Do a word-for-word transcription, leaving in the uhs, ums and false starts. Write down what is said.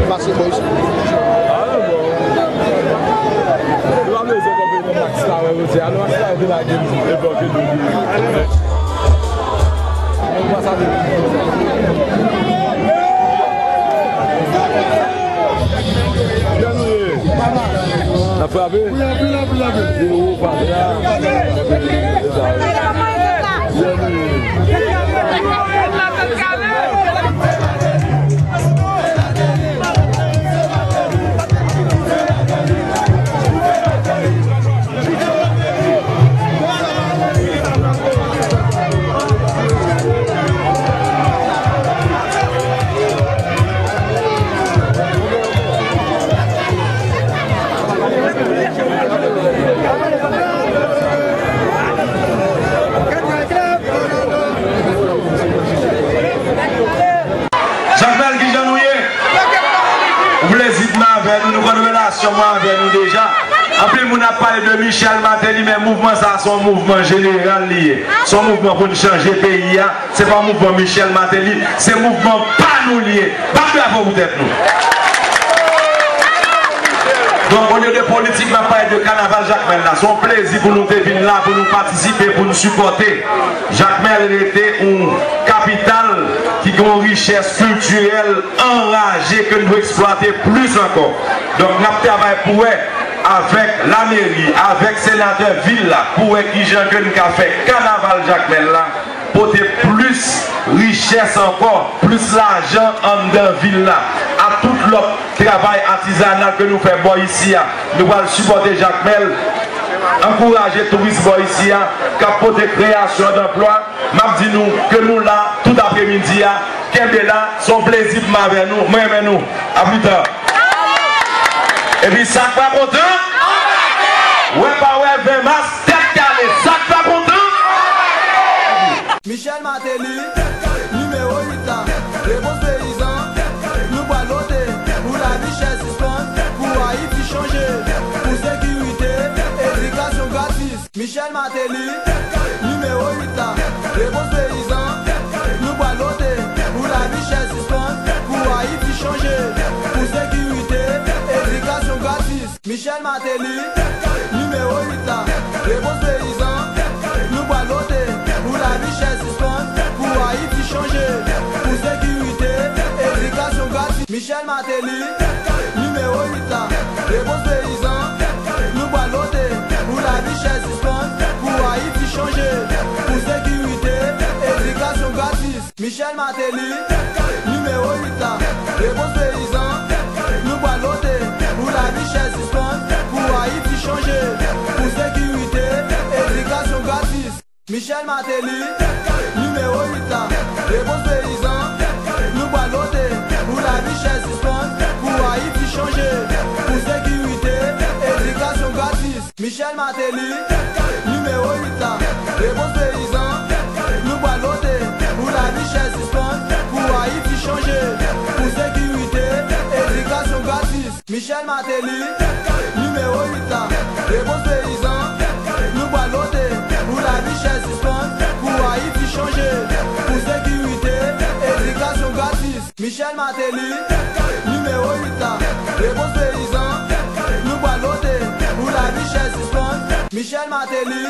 Pase bò isi. N ap frape? Wi, anpil, anpil, anpil. Di nou ou frape a. Se sa wi. Jakmèl, kijan nou ye? Ou plezi pou mwen avè nou, nou konn relasyon mwen avè nou deja. Anpil moun ap pale de Michel Martelly, men mouvman sa a se yon mouvman jeneral li ye. Se yon mouvman pou n chanje peyi a. Se pa mouvman Michel Martelly, se mouvman pa nou li ye. Bat bravo pou tèt nou. Donk, olye de politik, n ap pale de kanaval Jakmèl la. Se yon plezi pou nou te vin la, pou nou patisipe, pou nou sipòte. Jakmèl rete yon kapital ki gen yon richès kiltirèl anraje ke n dwe eksplwate plis ankò. Donk, n ap travay pou wè avèk lameri, avèk senatè vil la, pou wè kijan ke n ka fè kanaval Jakmèl la pote plis richès ankò, plis lajan anndan vil la. A tout lòt travay atizanal ke nou fè bò isi a, nou pral sipòte Jakmèl, ankouraje touris bò isi a, k ap pote kreyasyon danplwa. M ap di nou ke nou la tout apremidi a. Kenbe la, se yon plezi pou m avè nou. Mwen renmen nou. A pita. Epi sa k pa kontan? Wè pa wè, ven mas, tèt kale. Sa k pa kontan? Michel Martelly, nimewo uit la, repons peyizan, nou pral vote pou lavi chè sispann, pou Ayiti chanje, pou sekirite, edikasyon gratis. Michel Martelly, nimewo uit la, repons peyizan, nou pral vote pou lavi chè sispann, pou Ayiti chanje, pou sekirite, edikasyon gratis. Michel Martelly, nimewo uit la, repons peyizan, nou pral vote pou lavi chè sispann, pou Ayiti chanje, pou sekirite, edikasyon gratis. Michel Martelly, nimewo uit la, repons peyizan, nou pral vote pou lavi chè sispann, pou Ayiti chanje, pou sekirite, edikasyon gratis. Michel Martelly, nimewo uit la, repons peyizan, nou pral vote pou lavi chè sispann, pou Ayiti chanje, pou sekirite, edikasyon gratis. Michel Martelly, nimewo uit la, repons peyizan, nou pral vote pou lavi chè sispann, pou Ayiti chanje, pou sekirite, edikasyon gratis. Michel Martelly, nimewo uit la, repons peyizan, nou pral vote pou lavi chè sispann, pou Ayiti chanje, pou sekirite, edikasyon gratis. Michel Martelly, nimewo uit la, repons peyizan, nou pral vote pou lavi chè sispann, pou Ayiti chanje, pou sekirite, edikasyon gratis. Michel Martelly, nimewo uit la, repons peyizan, nou pral vote pou lavi chè sispann. Michel Martelly,